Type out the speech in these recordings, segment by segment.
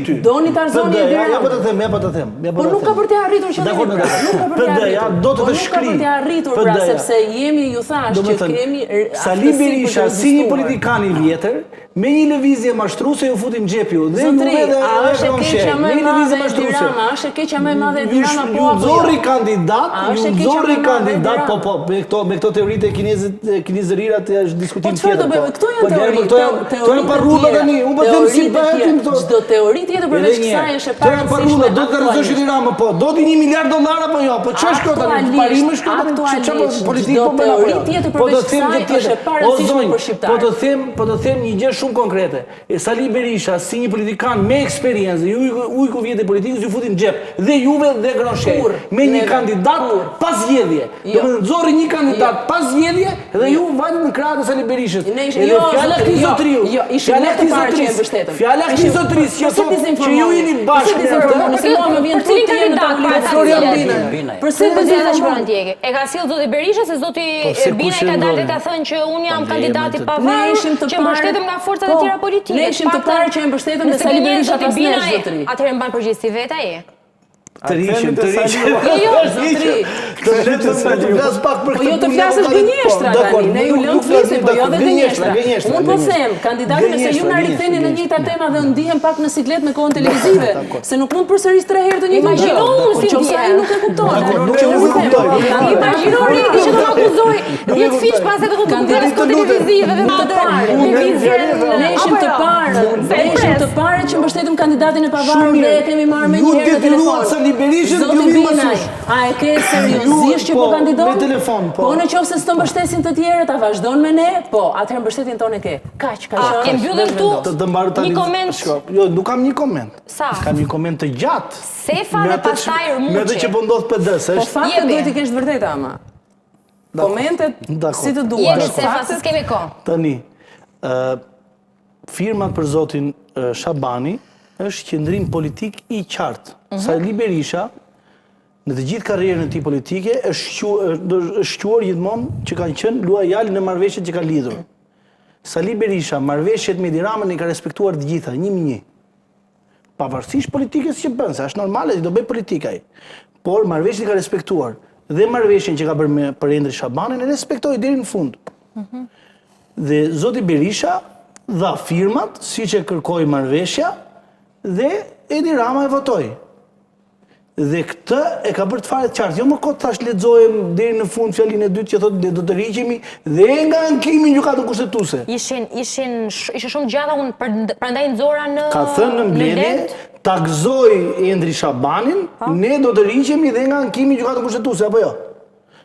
Ty. Doni ta rrëzoni Edi Ja po Ramën. të them, ja po të them. Ja Po të nuk ka them. për t'ia arritur qëllimin pra. Nuk ka për t'ia PD-ja arritur. do të Po të nuk ka shkrijë. për t'ia arritur pra PD-ja. sepse jemi ju thash Do që më thënë, kemi Sali aftësi për të Berisha si një rezistuar. politikan i vjetër, me një lëvizje mashtruese ju futi në xhep ju dhe Zotri, juve dhe a është e Agron keqja Shehaj. më Me e një lëvizje madhe Edi mashtruese. Rama, është e keqja më e madhe Edi Ju Rama po ju apo jo? nxorri kandidat, A ju është e keqja nxorri më e madhe Edi kandidat, po Rama? po, me këto me këto teoritë e kinezit e kinezërirat është diskutim Po çfarë tjetër. do bëjmë? po. Këto janë Po lërë, teori, këto janë te- këto janë teoritë e parrulla tjera. tani. Unë po them si Teoritë e bëhet tjera. këto. Çdo teori tjetër përveç Edhe një kësaj herë. është e Këto janë parrulla, do të rrëzosh aktualisht. Edi Rama, po. Do ti 1 miliard dollar apo jo? Po ç'është kjo tani? Parim është kjo tani? Aktualisht, Ç'është politikë çdo po bën apo teori jo? tjetër Po të përveç them kësaj gjë tjetër. është e O, parëndësishme zonjë, për shqiptarët. Po të them, po të them një gjë shumë konkrete. E Sali Berisha si një politikan me eksperiencë, ju ujku vjetër politikës ju futi në xhep dhe juve dhe Agron Shehaj Kurrë, me një neve, kandidat kurrë. pa zgjedhje. Jo. Do të thënë nxorri një kandidat pa zgjedhje dhe ju vajtët në krahët e Sali Berishës. Ne ishim- Edhe jo, fjala zotri, këtij jo, zotriu. jo, ishim Fjala ne të këtij parë që e zotrisë, mbështetëm. Fjala këtij Ishim- zotrisë që Përse thotë që ju dezinformoni? jeni Përse bashkë me atë. dezinformoni? Se mua më vjen Për cilin turp të jem në kandidat tavolinë para e Florian Florian Binaj. Binaj. Përse Po dhe dezinformoni? ndjekë. E ka sjellë zoti Berisha se zoti Po, se Binaj kush e ka dalë dhe ndodhi? ka thënë që unë jam Po, kandidat i le, Ne pavarur, ishim të që parë- mbështetem nga forcat e Po, tjera politike. Ne ishim të Paktën, parë që e mbështetëm dhe nëse Sali gënjen Berisha zoti pas nesh, Binaj, zotri. Atëherë mban përgjegjësi vetë ai. Të riqem, të riqem. Jo, jo, zotri. Të le të të flas pak për Po këtë jo të punë, flasësh po, gënjeshtra dakor, tani, ne ju nuk- lëmë nuk të flasim, po jo dakor, dhe gënjeshtra, gënjeshtra. gënjeshtra, Unë po gënjeshtra. them, kandidatin nëse ju na Gënjeshtra, riktheni në gënjeshtra. njëjta tema dhe ndihem pak në siklet me kohën televizive, se nuk mund përsëris tre herë të njëjtën gjë. Imagjino unë si Qofse ai ndihem. nuk e kupton. Dakor, nuk Që e unë them, kuptoj, nuk e kuptoj. Imagjino Redi që do më akuzoj 10 fish pas e do të Kandidat- bëj të lutem. televizive dhe Të të parë. lëvizjen. Ne ishim të Apo jo? parë, Se ne ishim pres. të parë që mbështetëm kandidatin e pavarur Shumë dhe mirë. e kemi marrë me Ju një herë në detyruat telefon. Sali Berishën, Zoti ju vi Binaj, masush. a e ke seriozisht që Ju, po po, kandidon? me telefon, po. Po në qoftë se s'të mbështesin të tjerët, a vazhdon me ne? Po, atëherë mbështetjen tonë e ke. Kaq, ka A, qenë. e mbyllim dhe këtu? vendos. Të të mbaru tani. Një koment. Shiko, jo, nuk kam një koment. Sa? Kam një koment të gjatë. Sefa Me dhe atë që- pastaj Rmuçi. Me atë që po ndodh PD-s, Po është faktet Jepi. duhet i kesh të vërteta ama. Komentet Dakor. si të duash. Jepi Sefa, se s'kemi kohë. Tani, ë firmat për zotin ë, Shabani është qëndrim politik i qartë. Sali Berisha në të gjithë karrierën e tij politike është shquar, është shquar gjithmonë që kanë qenë luajal në marrëveshjet që ka lidhur. Sali Berisha marrëveshjet me Edi Ramën i ka respektuar të gjitha, një me një. Pavarësisht politikës që bën, se është normale që do bëj politikë ai. Por marrëveshjet i ka respektuar dhe marrëveshjen që ka bërë me për Endri Shabanin e respektoi deri në fund. Dhe zoti Berisha dha firmat siç e kërkoi marrëveshja dhe Edi Rama e votoi. Dhe këtë e ka bërë të fare të qartë. Jo më kot thash lexojmë deri në fund fjalinë e dytë që thotë ne do të rriqemi dhe nga ankimi në gjykatën kushtetuese. Ishin ishin sh- ishin shumë gjata unë për- prandaj nxora në Ka thënë në mbledhje, lent. ta gëzoj Endri Shabanin, ne do të rriqemi dhe nga ankimi në gjykatën kushtetuese apo jo?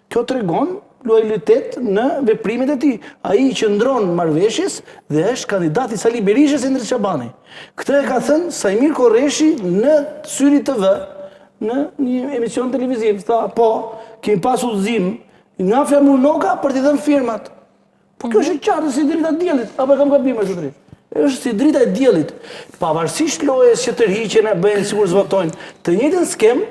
Kjo tregon lojalitet në veprimet e tij. Ai i qëndron marrëveshjes dhe është kandidati Sali Berishës Endri Shabani. Këtë e ka thënë Saimir Korreshi në Syri TV në një emision televiziv. Tha, po, kemi pas udhëzim nga Flamur Noka për t'i dhënë firmat. Po kjo është e qartë si drita e diellit, apo e kam gabim zotëri? Është si drita e diellit. Pavarësisht lojës që tërhiqen e bëjnë sikur zbatojnë, të njëjtën skemë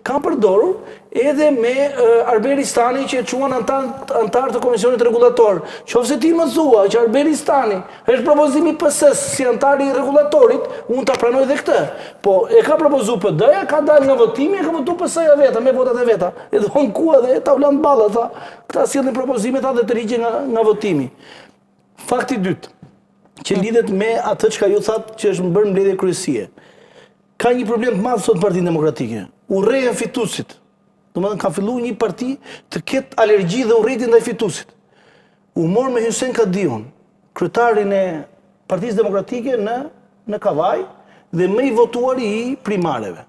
kanë përdorur edhe me uh, Arber Ristani që e quan antar, antar të Komisionit Rregullator. Qofse ti më thua që Arber Ristani është propozimi i PS-s si antar i rregullatorit, unë ta pranoj edhe këtë. Po e ka propozuar PD-ja, ka dalë nga votimi, e ka votuar PS-ja veta me votat e veta. Edhe u ankua dhe Taulant Balla tha, këta sjellin propozime tha dhe tërhiqen nga nga votimi. Fakti i dytë, që lidhet me atë çka ju thatë që është bërë mbledhje kryesie. Ka një problem të madh sot në Partinë Demokratike. Urrehen fituesit. Domethënë ka filluar një parti të ketë alergji dhe urrejtje ndaj fituesit. U mor me Hysen Kadiun, kryetarin e Partisë Demokratike në në Kavaj dhe më i votuari i primareve.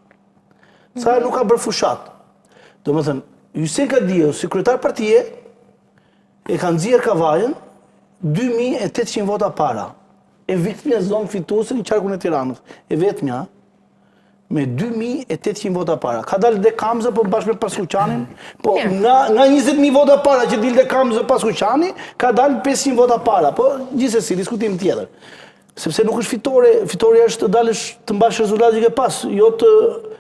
Sa nuk ka bërë fushat. Domethënë, Hysen Kadiu si kryetar partie e ka nxjerr Kavajën 2800 vota para. E vetmja zonë fituese në qarkun e Tiranës. E vetmja me 2800 vota para. Ka dalë dhe Kamza po bashkë me Paskuqanin, po nga nga 20000 vota para që dilte Kamza Paskuqani, ka dalë 500 vota para. Po gjithsesi diskutim tjetër. Sepse nuk është fitore, fitorja është të dalësh të mbash rezultatin që ke pas, jo të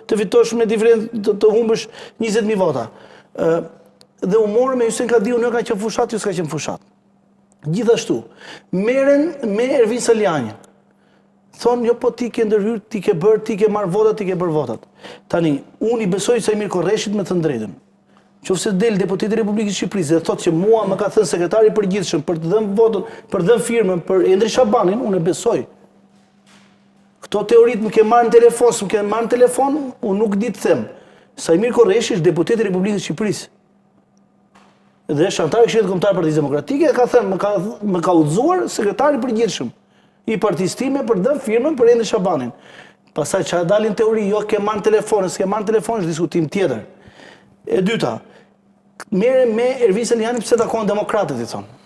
të fitosh me diferencë të, të humbësh 20000 vota. Ë dhe u morë me Hysen Kadiu, nuk ka qenë fushat, jo s'ka qenë fushat. Gjithashtu, merren me Ervin Salianjin. Thonë, jo po ti ke ndërhyrë, ti ke bërë, ti ke marrë votat, ti ke bërë votat. Tani, unë i besoj Saimir Korreshit me thënë drejtën. Qoftë se del deputeti i Republikës së Shqipërisë dhe thotë që mua më ka thënë sekretari i përgjithshëm për të dhënë votën, për të dhënë firmën për Endri Shabanin, unë e besoj. Këto teoritë më ke marrë në telefon, s'më ke marrë në telefon, unë nuk di të them. Saimir Korreshi është deputeti i Republikës së Shqipërisë. Dhe është anëtar i Këshillit Kombëtar të Partisë Demokratike dhe ka thënë, më ka më ka udhëzuar sekretari i përgjithshëm i partisë time për të dhënë firmën për Endri Shabanin. Pastaj çfarë dalin teori, jo ke marrë në telefon, s'ke marrë në telefon, është diskutim tjetër. E dyta, merren me Ervin Salianjin pse takohen demokratët i thonë.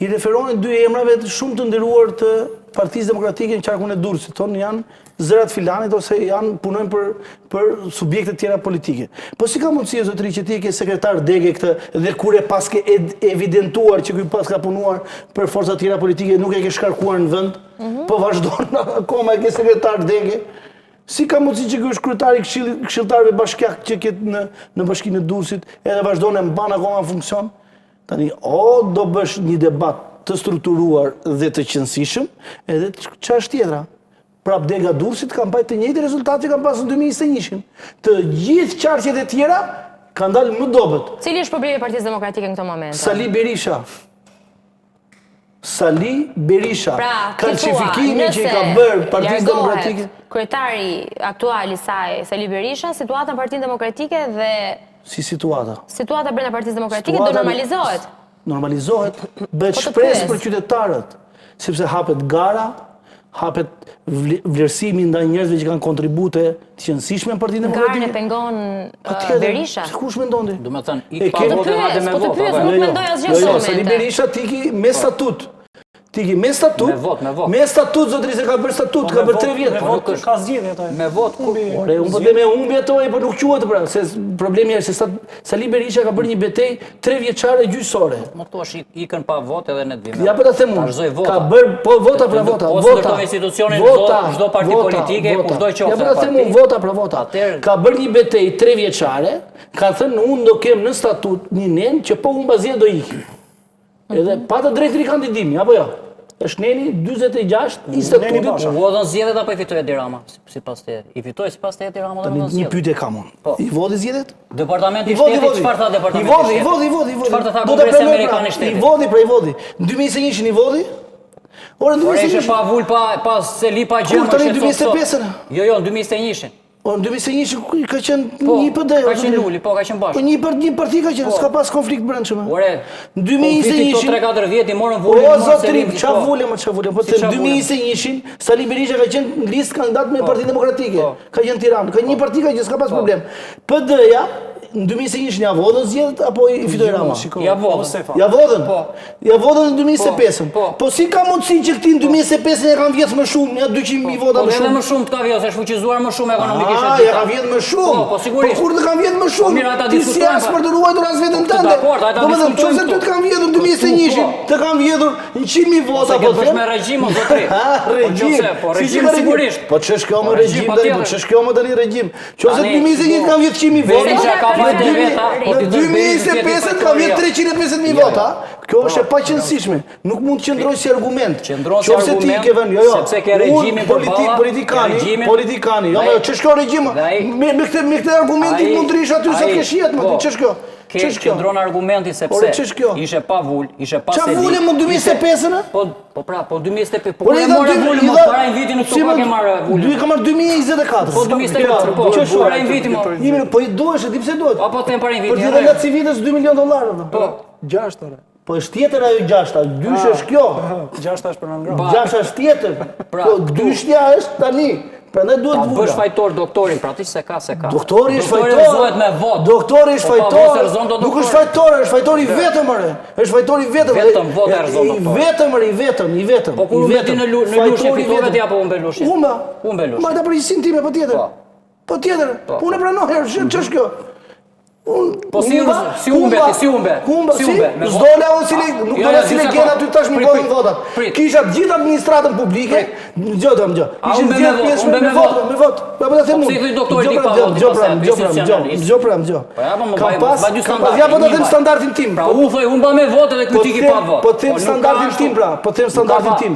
I referohen dy emrave shumë të nderuar të Partisë Demokratike në qarkun e Durrësit, thonë janë zëra të filanit ose janë punojnë për për subjekte të tjera politike. Po si ka mundësi o zotëri që ti e ke sekretar dege këtë dhe kur e paske evidentuar që ky paska punuar për forca të tjera politike nuk e ke shkarkuar në vend, mm -hmm. po vazhdon akoma e ke sekretar dege. Si ka mundësi që ky është kryetari i këshillit këshilltarëve bashkiak që ke në në bashkinë e Durrësit, edhe vazhdon e mban akoma në funksion? Tani, o do bësh një debat të strukturuar dhe të qenësishëm, edhe ça është tjetra. Prap dega e Durrësit ka mbajt të njëjtin rezultat që kanë pasur në 2021-shin. Të gjithë qarqet e tjera kanë dalë më dobët. Cili është problemi i Partisë Demokratike në këto momente? Sali Berisha. Sali Berisha. Pra, ti thua, Kalçifikimi që i ka bërë Partisë Demokratike. Kryetari aktual i saj, Sali Berisha, situata në Partinë Demokratike dhe Si situata? Situata brenda Partisë Demokratike do normalizohet. Normalizohet, bëhet po shpresë për qytetarët, sepse hapet gara, hapet vlerësimi ndaj njerëzve që kanë kontribute të qenësishme në Partinë Demokratike. Garën e pengon Berisha. Se kush mendon ti? Domethënë, ik pa votë hajde me votë. Po të pyes, nuk jo, jo. mendoj asgjë jo, jo, Sali Berisha të iki me po. statut. Të iki me statut. Me votë, me votë. Me statut zotëri se ka bërë statut, po, ka bërë 3 vjet. Me votë ka zgjedhje ato. Me votë ku? Ore, unë po them me humbje ato, po nuk quhet pra, se problemi është se Sali Berisha ka bërë një betejë 3 vjeçare gjyqësore. Më thua ikën pa votë edhe ne të vijmë. Ja po ta them unë. Ka bërë po vota pra vota, po vota. institucionin vota, çdo parti politike, kushdo qoftë. Ja po ta them unë vota pra vota. Ka bërë një betejë 3 vjeçare, ka thënë unë do kem në statut një nen që po humba zgjedhjet do iki. Edhe pa të drejtë rikandidimi, apo jo? Është neni 46 i statutit. U vodhën zgjedhjet apo i fitoi Edi Rama, sipas teje? I fitoi sipas teje Edi Rama dhe vodhën zgjedhjet. Një pyetje kam unë. Po. I vodhi zgjedhjet? Departamenti i Shtetit, çfarë tha Departamenti i Shtetit? I vodhi, i vodhi, i vodhi. Çfarë tha Kongresi Amerikan i Shtetit? I vodhi, pra i vodhi. Në 2021-shin i vodhi? Ore, në 2021-shin. Ore, pa vulë, pa, pa seli, pa gjë. Kur tani 2025-ën? Jo, jo, në 2021-shin. Po në 2021 ka qenë po, një PD. Ka qenë Luli, po ka qenë bashkë. Po një për një parti ka qenë, po. s'ka pas konflikt brendshëm. Ore, në 2021 këto 3-4 vjet i morën vulën. O zotri, ça po. vule më ça vule? Po të 2021-shin Sali Berisha ka qenë në listë kandidat me po. Partinë Demokratike. Po. Ka qenë në Tiranë, ka një parti ka qenë, s'ka pas problem. PD-ja në 2021-shin ja vodhën zgjedhjet apo i fitoi Rama? Ja vodhën. Ja vodhën. Po. Ja vodhën në 2025-ën. Po, po. po si ka mundësi që këtij në 2025-ën ja kanë vjedh më shumë, ja 200.000 po, vota po, më shumë? Po edhe më shumë të ka vjedh, se është fuqizuar më shumë ekonomikisht. Ah, ja ka vjedh më shumë. Po, po sigurisht. Po kur të kanë vjedh më shumë? Po mirë, ata diskutojnë. Ti s'je as për të ruajtur as veten tënde. Domethënë, nëse ty të kanë vjedhur në 2021-shin, të kanë vjedhur 100.000 vota po them. Me regjim o zotri. Ha, regjim. Po regjim sigurisht. Po ç'është kjo më regjim tani? Po ç'është kjo më tani regjim? Qoftë se 2021 kanë vjedh 100.000 vota, Berisha ka fajt e veta, po në 2025 kanë vjedh 350.000 vota. Kjo është e paqenësishme. Nuk mund të qëndrojë si argument. Qëndron si argument, ti ke vënë, jo, jo. Sepse ke regjimin politik, politikani, politikani. Jo, jo, ç'është kjo regjim? Me me këtë me këtë argument ti mund të rish aty sa të kesh jetë, më ti ç'është kjo? Ke qëndron argumenti sepse ishe pa vulë, ishe pa seli. Ça vule më 2025-ën? Po, po pra, po 2025, po kur e more vulën, më para një viti në këto pak e marrë vulën. Dy kam marrë 2024. Po 2024, po, që para një viti më. Një minutë, po i duhesh, e di pse duhet. Po po them para një viti. Për të dhënë civilës 2 milion dollarë. Po, gjashtë ore. Po është tjetër ajo gjashta, dysh ah, është kjo. Gjashta është për non grata. Gjashta është tjetër. Pra, po dyshtja është tani. Prandaj duhet vula. Ta bësh fajtor doktorin, pra ti se ka se ka. Doktori është fajtor. Doktori me votë. Doktori është po, fajtor. Nuk është fajtor, është fajtor i vetëm ore. Është fajtor i vetëm. Vetëm votë e rrëzon doktorin. I vetëm ore, i vetëm, i vetëm. Po kur humbe ti në në Lushnjë fitove ti apo humbe Lushnjën? Humba. Humbe Lushnjën. Mbajta përgjegjësinë time patjetër. Po. Patjetër. Po, unë e pranoj, ç'është kjo? Unë Po si humba, si humbe ti, si humbe? Humba, si humbe? Me S'dola unë si ah, nuk dola jo, si legen aty tash më vodhën votat. Kisha të gjithë administratën publike, dëgjo të dëgjo. Ishin të gjithë pjesë me votë, me votë. Po po ta them unë. Po si doktori ti pa votë? Dëgjo pra, dëgjo pra, dëgjo, dëgjo pra, dëgjo. Po ja po më mbaj, mbaj dy standarde. Ja po ta them standardin tim. Pra u thoj humba me votë dhe ky ti pa votë. Po them standardin tim pra, po them standardin tim.